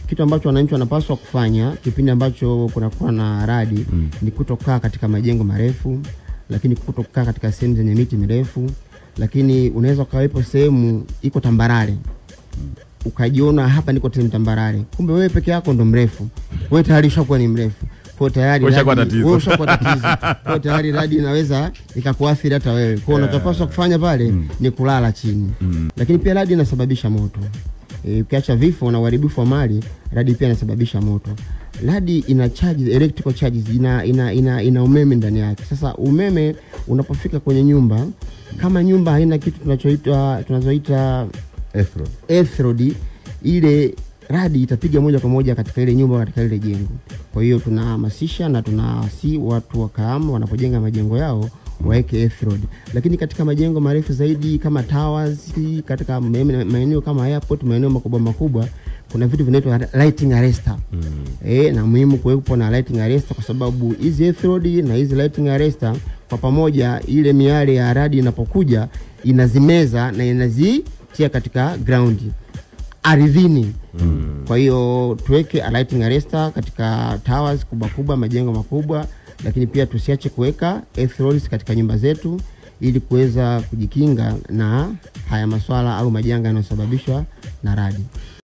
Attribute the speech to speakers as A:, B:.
A: Kitu ambacho wananchi wanapaswa kufanya kipindi ambacho kunakuwa na radi ni kutokaa katika majengo marefu, lakini kutokaa katika sehemu zenye miti mirefu. Lakini unaweza ukawepo sehemu iko tambarare, ukajiona hapa niko sehemu tambarare, kumbe wewe peke yako ndo mrefu, wewe tayari ushakuwa ni mrefu, kwa tayari
B: ushakuwa tatizo,
A: wewe ushakuwa tatizo, kwa tayari radi inaweza ikakuathiri hata wewe. Kwa unachopaswa kufanya pale ni kulala chini. Lakini pia radi inasababisha moto. Ukiacha vifo na uharibifu wa mali, radi pia inasababisha moto. Radi ina charges, electrical charges, ina umeme ndani yake. Sasa umeme unapofika kwenye nyumba, kama nyumba haina kitu tunazoita earth road, ile radi itapiga moja kwa moja katika ile nyumba, katika ile jengo. Kwa hiyo tunahamasisha na tunawasi watu wa Kahama wanapojenga majengo yao waeke earth road. Lakini katika majengo marefu zaidi kama towers, katika maeneo kama airport, maeneo makubwa makubwa, kuna vitu vinaitwa lighting arrestor. Na muhimu kuwepo na lighting arrestor kwa sababu hizi earth road na hizi lighting arrestor kwa pamoja, ile miale ya radi inapokuja inazimeza na inazitia katika ground, ardhini. Kwa hiyo tuweke lighting arrestor katika towers kubwa kubwa, majengo makubwa, lakini pia tusiache kuweka earth roads katika nyumba zetu ili kuweza kujikinga na haya maswala au majanga yanayosababishwa na radi.